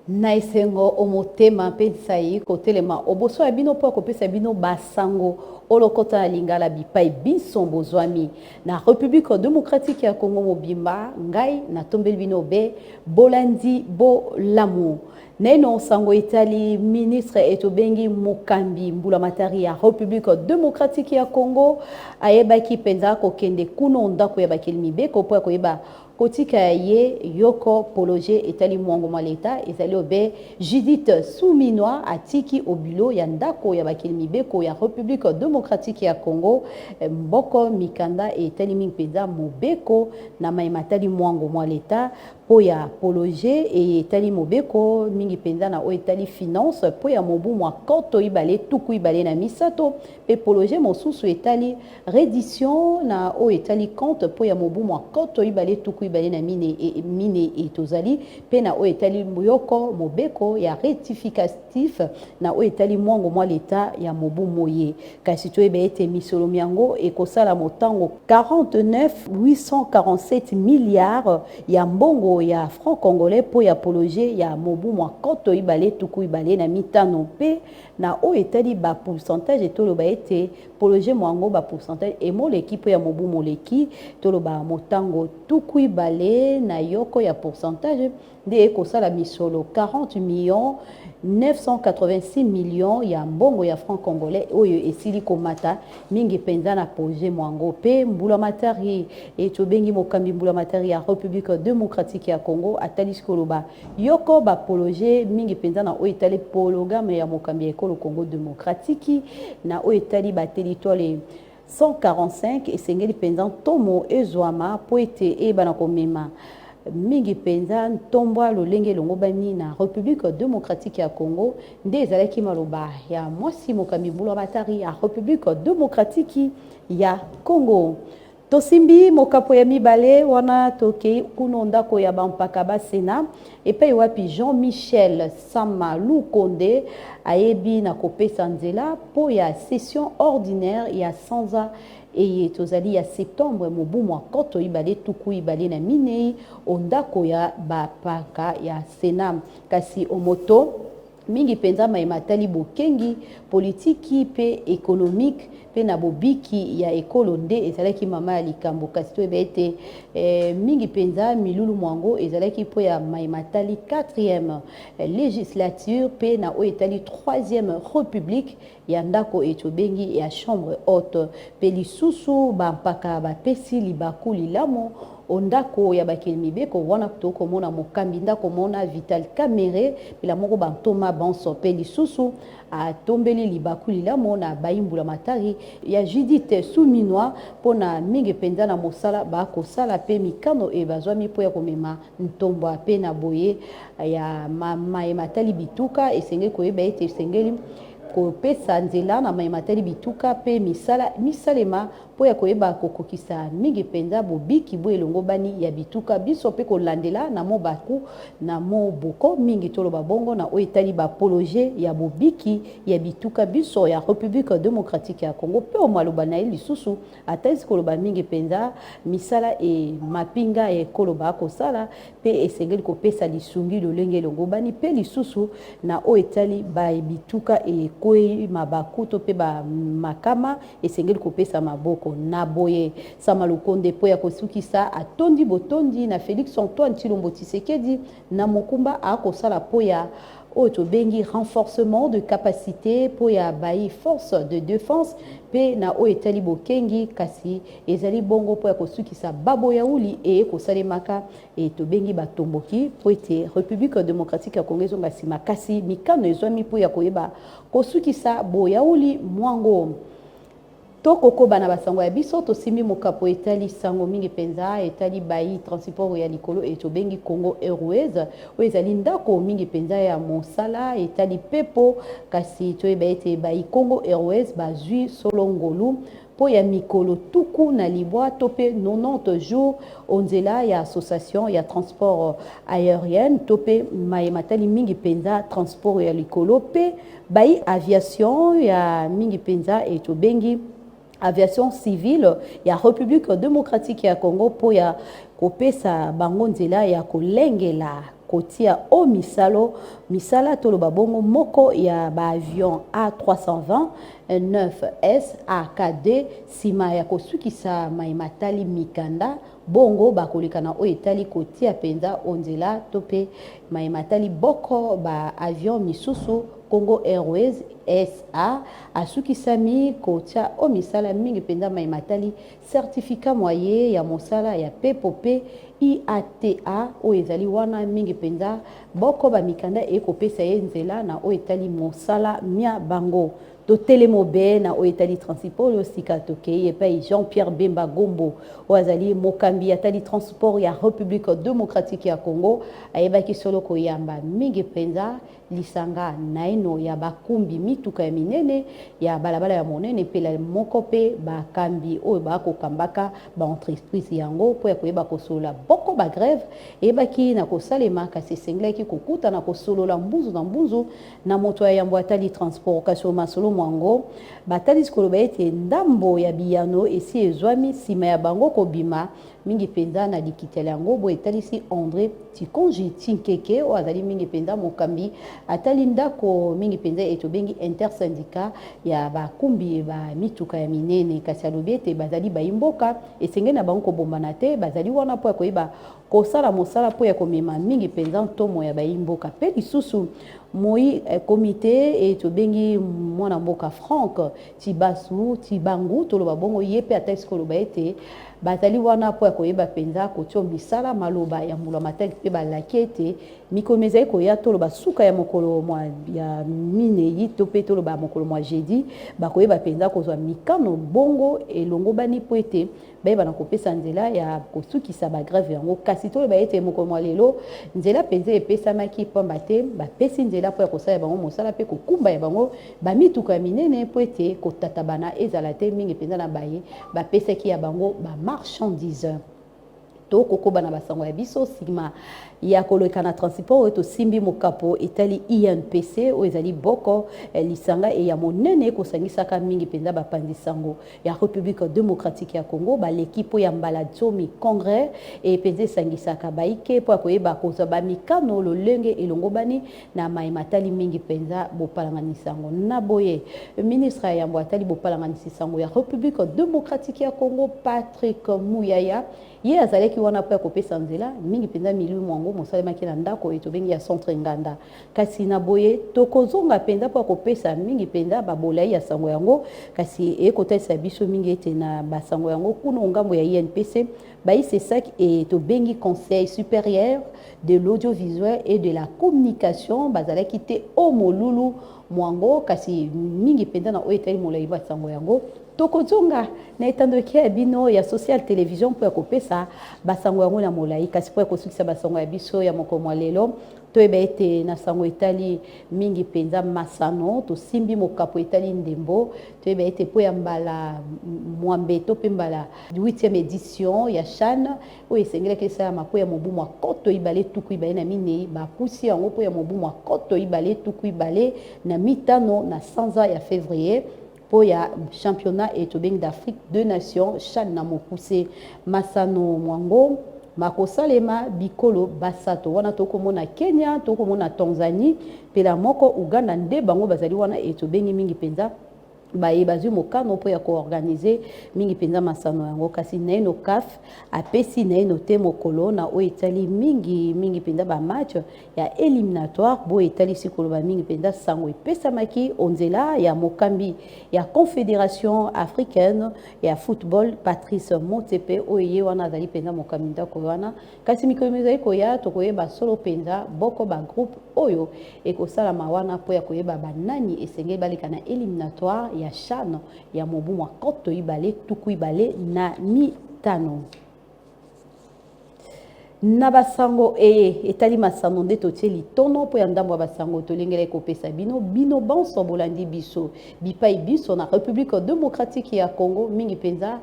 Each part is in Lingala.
Na esengo o motema mpe nsai kotelema oboso ya bino mpo ya kopesa bino basango o lokota ya Lingala bipai binso bozwami na Republique Democratique ya Congo mobimba. Ngai natombeli bino be bolandi bolamu. Naino sango etali ministre etobengi mokambi mbulamatari ya Republique Democratique ya Congo ayebaki mpenza kokende kuno ndako ya bakeli mibeko mpo ya koyeba kotika ya ye yoko poloje etali mwango mwa leta ezali obe Judith Suminwa atiki obilo ya ndako ya bakeli mibeko ya Republique Democratique ya Congo mboko mikanda etali mingi mpenza mobeko na maye matali mwango mwa leta mpo ya poloje eye etali mobeko mingi mpenza na oyo etali finance mpo ya mobu mwa koto ibale tuku ibale na misato mpe poloje mosusu etali Reddition na oyo etali compte mpo ya mobu mwa koto ibale tuku ibale na mine e, mine e tozali mpe na oyo etali yoko mobeko ya rectificatif na oyo etali mwango mwa leta ya mobu moye. Kasi toyeba ete misolo myango ekosala motango 49 847 milliards ya mbongo ya franc congolais mpo ya poloje ya mobu mwa koto ibale tuku ibale na mitano mpe na oyo etali ba pourcentage toloba ete Poloje mwango ba pourcentage emoleki mpo ya mobu moleki, toloba motango tuku ibale na yoko ya pourcentage nde ekosala misolo 40 millions 986 millions ya mbongo ya franc congolais oyo esili komata mingi mpenza na projet mwango. Mpe mbulamatari e tobengi mokambi mbulamatari ya Republique Democratique ya Congo atalisi koloba yoko ba poloje mingi mpenza na oyo etali pologame ya mokambi ya ekolo Congo demokratiki na oyo etali ba teritwale 145 esengeli mpenza ntomo ezwama mpo ete eyebana komema mingi mpenza ntombwa lolenge elongobani na Republique Democratique ya Congo. Nde ezalaki maloba ya mwasi mokambi mbulamatari ya Republique Democratique ya Congo. Tosimbi mokapo ya mibale wana tokei kuno ndako ya bampaka ba Senat epai wapi Jean-Michel Sama Lukonde ayebi na kopesa nzela mpo ya session ordinaire ya sanza eye tozali ya septembre mobu mwa koto ibale tuku ibale na minei o ndako ya bampaka ya Senat. Kasi o moto mingi mpenza maye matali bokengi, politiki mpe economique mpe na bobiki ya ekolo nde ezalaki mama ya likambo. Kasi toyeba ete eh, mingi mpenza milulu mwango ezalaki mpo ya maye matali 4e legislature mpe na oyo etali 3e republique ya ndako eye tobengi ya chambre haute. Mpe lisusu bampaka bapesi libaku lilamu o ndako ya bakeli mibeko wana tokomona mokambi ndako mona Vital Kamerhe pela moko bantoma banso. Mpe lisusu atombeli libaku lilamu na bayi mbulamatari ya Judith Suminwa mpo na mingi mpenza na mosala bakosala mpe mikano eye bazwami mpo ya komema ntombwa. Mpe na boye ya maye matali bituka esengeli koyeba ete esengeli kopesa nzela na maye matali bituka mpe misala misalema mpo ya koyeba kokokisa mingi mpenza bobiki bo elongobani ya bituka binso mpe kolandela na mobaku na moboko mingi toloba bongo na oyo etali ba poloje ya bobiki ya bituka binso ya Republique Democratique ya Congo. Mpe o maloba na ye lisusu atalisi koloba mingi mpenza misala e mapinga ya ekolo bakosala mpe esengeli kopesa lisungi lolenge elongobani mpe lisusu na oyo etali ba bituka ekwei mabaku to mpe ba makama esengeli kopesa maboko. Na boye Sama Lukonde mpo ya kosukisa atondi botondi na Felix Antoine Tshilombo Tshisekedi na mokumba akosala mpo ya oyo tobengi renforcement de capacite mpo ya bayi force de defense mpe na oyo etali bokengi, kasi ezali bongo mpo ya kosukisa baboyauli eye kosalemaka e tobengi batomboki mpo ete Republique Democratique ya Congo ezonga nsima, kasi mikano ezwami mpo ya koyeba kosukisa boyauli mwango. Tokokoba na basango ya biso. Tosimbi mokapo etali sango mingi mpenza etali bayi transport ya likolo eye tobengi Congo Airways, oyo ezali ndako mingi mpenza ya mosala etali pepo. Kasi toyeba ete bayi Congo Airways bazwi solo ngolu mpo ya mikolo tuku na libwa to mpe 90 jours o nzela ya association ya transport aerienne to mpe maye matali mingi mpenza transport ya likolo mpe bayi aviation ya mingi mpenza eye tobengi aviation civile ya Republique Democratique ya Congo mpo ya kopesa bango nzela ya kolengela. kotia o misalo misala, toloba bongo, moko ya baavion A320 9S AKD. Nsima ya kosukisa mai matali mikanda, bongo bakoleka na oyo etali kotia mpenza o nzela to mpe mai matali boko ba avion misusu. Congo Airways SA asukisami kotia o misala mingi mpenza mai matali certificat moye ya mosala ya pepo mpe IATA, oyo ezali wana mingi mpenza boko bamikanda ekopesa ye nzela na oyo etali mosala mia bango. Totelema obe na oyo etali transport. Oyo sika tokei epai Jean-Pierre Bemba Gombo, oyo azali mokambi atali transport ya République démocratique ya Congo, ayebaki solo koyamba mingi mpenza lisanga naino ya bakumbi mituka ya minene ya balabala ya monene, mpe moko mpe bakambi oyo bakokambaka baentreprise yango, mpo ya koyeba kosolola boko bagrève eyebaki na kosalema. Kasi esengelaki kokutana kosolola mbunzu na mbunzu na moto ya yambo atali transport. Kasi masolo mwango batalisi koloba ete ndambo ya biyano esi ezwami nsima ya bango kobima mingi mpenza na likitela yango. Boye etalisi André Tikonji Tinkeke, oyo azali mingi mpenza mokambi atali ndako mingi mpenza etobengi intersyndicat ya bakumbi bamituka ya minene. Kasi alobi ete bazali bayimboka, esengeli na bango kobombana te, bazali wana mpo ya koyeba kosala mosala mpo ya komema mingi mpenza ntomo ya bayimboka. Mpe lisusu moi komite tobengi mwana mboka Frank Tibasu Tibangu, toloba bongo, ye mpe atalisi koloba ete bazali wana mpo ya koyeba mpenza kotia misala maloba ya mbula matali, mpe balaki ete mikolo ezali koya, toloba suka ya mokolo mwa ya minei to mpe toloba mokolo mwa jeudi, bakoyeba mpenza kozwa mikano bongo elongobani mpo ete bayeba na kopesa nzela ya kosukisa bagrève yango. Kasi toloba ete mokolo mwa lelo nzela mpenza epesamaki, pamba te bapesi nzela mpo ya kosala bango mosala mpe kokumba ya bango bamituka ya minene, mpo ete kotatabana ezala te mingi mpenza na baye bapesaki ya bango bamarchandise. Tokokoba na basango ya biso. Nsima ya koleka na transport, oyo tosimbi mokapo etali INPC, oyo ezali boko lisanga eya monene ekosangisaka mingi mpenza bapanzi sango ya République démocratique ya Congo, baleki mpo ya mbala 10 congrès mpenza esangisaka baike mpo ya koyeba kozwa bamikano lolenge elongobani na mai matali mingi mpenza bopalanganisi sango. Na boye, ministre ya yambo atali bopalanganisi sango ya République démocratique ya Congo, Patrick Muyaya, ye azalaki wana mpo ya kopesa nzela mingi mpenza milimo yango mosalemaki na ndako oyo tobengi ya Centre Nganda. Kasi na boye tokozonga mpenza mpo ya kopesa mingi mpenza babolai ya sango yango. Kasi ekotalisa biso mingi ete na basango yango kuna ngambo ya INPC, baICSAC e tobengi Conseil supérieur de l'audiovisuel et de la communication, bazalaki te o molulu mwango. Kasi mingi mpenza na oyo etali molai basango yango, tokozonga na etandoki ya bino ya Social Télévision mpo ya kopesa basango yango na molai. Kasi mpo ya kosukisa basango ya biso ya mokolo mwa lelo, toyeba ete na sango etali mingi mpenza masano, tosimbi mokapo etali ndembo. Toyeba ete mpo ya mbala 8 to mpe mbala 8e édition ya CHAN oyo esengelaki esalama mpo ya mobu mwa 2024, bapusi yango mpo ya mobu mwa 2025 na sanza ya février, mpo ya championnat e tobengi d'Afrique de Nations, CHAN na mokuse. Masano mwango makosalema bikolo basato wana: tokomona Kenya, tokomona Tanzanie, mpela moko Uganda. Nde bango bazali wana e tobengi mingi mpenza baye bazwi mokano mpo ya koorganiser mingi mpenza masano yango. Kasi naino CAF apesi naino te mokolo na oyo etali mingi mingi mpenza bamatch ya éliminatoire. Boye etalisi koloba mingi mpenza sango epesamaki onzela ya mokambi ya Confédération africaine ya football, Patrice Motsepe, oyo ye wana azali mpenza mokambi ndako wana. Kasi mikolo mizali koya, tokoyeba solo mpenza boko bagroupe oyo ekosalama wana mpo ya koyeba banani esengeli baleka na éliminatoire ya CHAN ya mobu mwa 2025. Na basango eye etali masano nde totie litono mpo ya ndambo ya basango tolengelaki kopesa bino, bino banso bolandi biso bipai biso na République démocratique ya Congo mingi mpenza.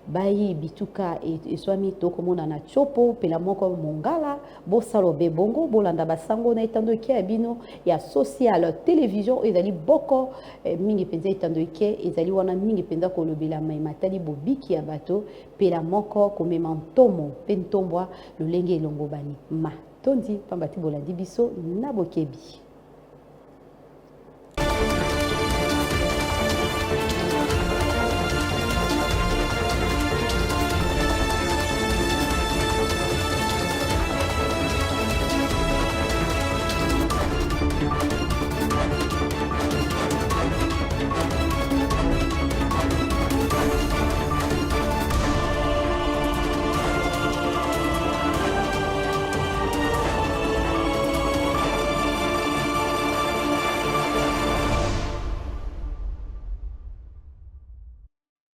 Bayi bituka eswami tokomona na Tshopo pela moko Mongala. Bosalo be bongo bolanda basango na etando eke ya bino ya social television oyo ezali boko mingi mpenza. Etando eke ezali wana mingi mpenza kolobela mai matali bobiki ya bato pela moko komema ntomo mpe ntombwa lolenge elongobani. Ma tondi pamba te bolandi biso na bokebi.